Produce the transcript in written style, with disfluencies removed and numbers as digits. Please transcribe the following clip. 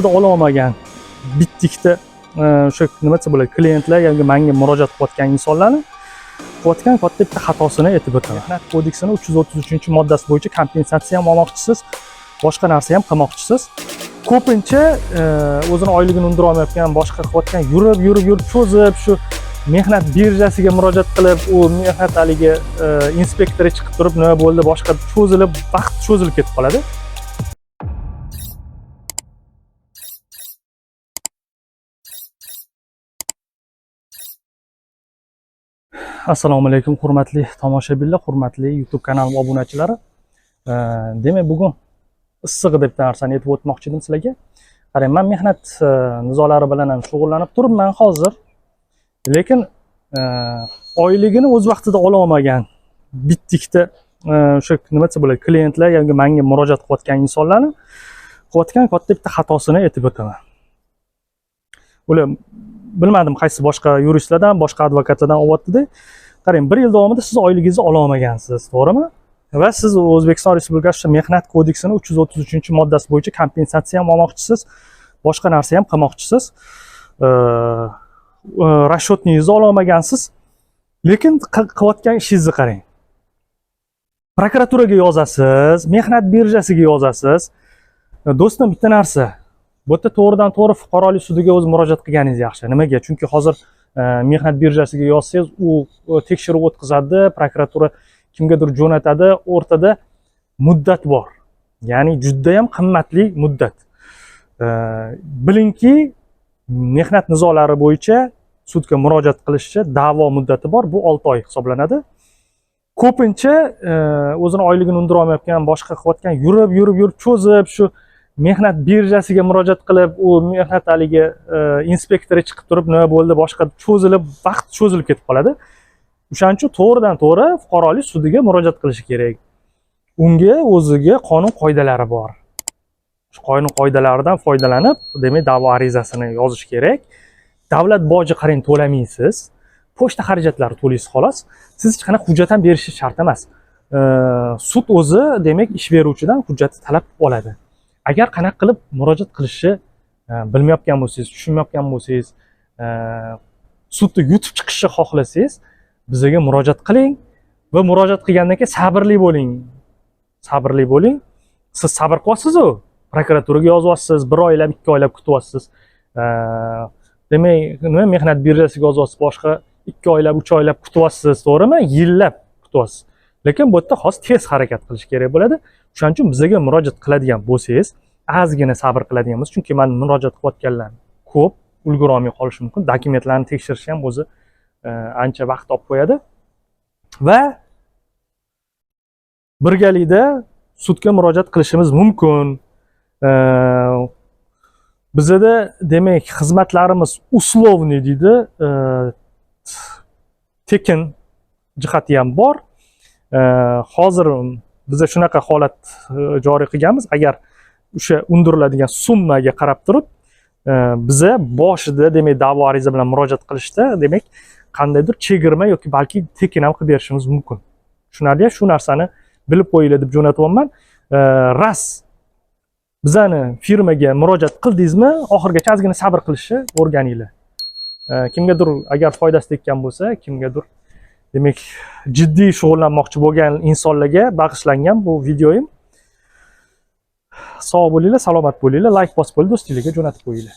Ola olmagan bitta ikkita o'sha nima desa bo'ladi, klientlar yoki manga murojaat qilayotgan insonlarni qilayotgan katta bitta xatosini aytib o'taman. Mehnat kodeksini 333-moddasi bo'yicha kompensatsiya ham olmoqchisiz, boshqa narsa ham qilmoqchisiz. Ko'pincha o'zini oyligini undira olmayotgan, boshqa qilayotgan, yurib yurib yurib cho'zib, shu mehnat birjasiga murojaat qilib, u mehnat haligi inspektori chiqib turib nima bo'ldi, boshqa cho'zilib, vaqt cho'zilib ketib qoladi. Assalomu alaykum hurmatli tomoshabinlar, hurmatli YouTube kanalim obunachilari. Demak, bugun issig'i deb narsani aytib o'tmoqchi edim sizlarga. Qarang, men mehnat nizolari bilan ham shug'ullanib turibman hozir. Lekin oyligini o'z vaqtida ola olmagan bitta ikkita o'sha nima desa bo'ladi, klientlar yoki menga murojaat qilayotgan insonlarni qilayotgan katta bitta xatosini aytib o'taman. Ular bilmadim qaysi boshqa yuristlardan, boshqa advokatlardan olyapti-da. Qarang, bir yil davomida siz oyligingizni ola olmagansiz, to'g'rimi? Va siz O'zbekiston Respublikasi Mehnat kodeksini 333-moddasi bo'yicha kompensatsiya ham olmoqchisiz, boshqa narsa ham qilmoqchisiz. Расчетningizni ola olmagansiz. Lekin qilayotgan ishingizni qarang. Prokuraturaga yozasiz, mehnat birjasiga yozasiz. Do'stim, bitta narsa. Bu yerda to'g'ridan to'g'ri fuqarolik sudiga o'zi murojaat qilganingiz yaxshi. Nimaga? Chunki hozir mehnat birjasiga yozsangiz, u tekshiruv o'tkazadi, prokuratura kimgadir jo'natadi, o'rtada muddat bor. Ya'ni juda ham qimmatli muddat. Bilingki, mehnat nizolari bo'yicha sudga murojaat qilishcha da'vo muddati bor, bu 6 oy hisoblanadi. Ko'pincha o'zini oyligini undira olmayotgan, boshqa qilayotgan, yurib yurib yurib cho'zib, shu mehnat birjasiga murojaat qilib, u mehnat haligi inspektori chiqib turib nima bo'ldi, boshqa cho'zilib, vaqt cho'zilib ketib qoladi. O'shaning uchun to'g'ridan to'g'ri fuqarolik sudiga murojaat qilishi kerak. Unga o'ziga qonun qoidalari bor. Shu qonun qoidalaridan foydalanib, demak, da'vo arizasini yozish kerak. Davlat boji qarang to'lamaysiz, pochta xarajatlari to'laysiz xolos. Siz hech qanaqa hujjat ham berishi shart emas. Sud o'zi demak ish beruvchidan hujjatni talab oladi. Agar qanaqa qilib murojaat qilishni bilmayotgan bo'lsangiz, tushunmayotgan bo'lsangiz, sudni yutib chiqishni xohlasangiz, bizga murojaat qiling va murojaat qilgandan keyin sabrli bo'ling. Sabrli bo'ling. Siz sabr qilyapsiz-u, prokuraturaga yozyapsiz, 1 oylab, 2 oylab kutyapsiz. Demak, nima mehnat birjasiga yozyapsiz, boshqa 2 oylab, 3 oylab kutyapsiz, to'g'rimi? Yillab kutyapsiz. Lekin bu yerda hozir tez harakat qilish kerak bo'ladi. Shuning uchun bizga murojaat qiladigan bo'lsangiz, ozgina sabr qiladigan bo'lsangiz, chunki men murojaat qilayotganlar ko'p, ulgura olmay qolishi mumkin. Dokumentlarni tekshirish ham o'zi ancha vaqt olib qo'yadi. Va birgalikda sudga murojaat qilishimiz mumkin. Bizada demak xizmatlarimiz условный deydi, tekin jihati ham bor. Hozir biza shunaqa holat joriy qilganmiz. Agar o'sha undiriladigan summaga qarab turib, biza boshida demak da'vo ariza bilan murojaat qilishda demak qandaydir chegirma yoki balki tekin ham qilib berishimiz mumkin. Tushunarli? Shu narsani bilib qo'yinglar deb jo'natyapman. Ras bizani firmaga murojaat qildingizmi, oxirigacha ozgina sabr qilishni o'rganinglar. Kimgadir agar foydasi tekkan bo'lsa, kimgadir demak jiddiy shug'ullanmoqchi bo'lgan insonlarga bag'ishlangan bu videoyim. Sog' bo'linglar, salomat bo'linglar, like bosib qo'yinglar, do'stinglarga jo'natib qo'yinglar.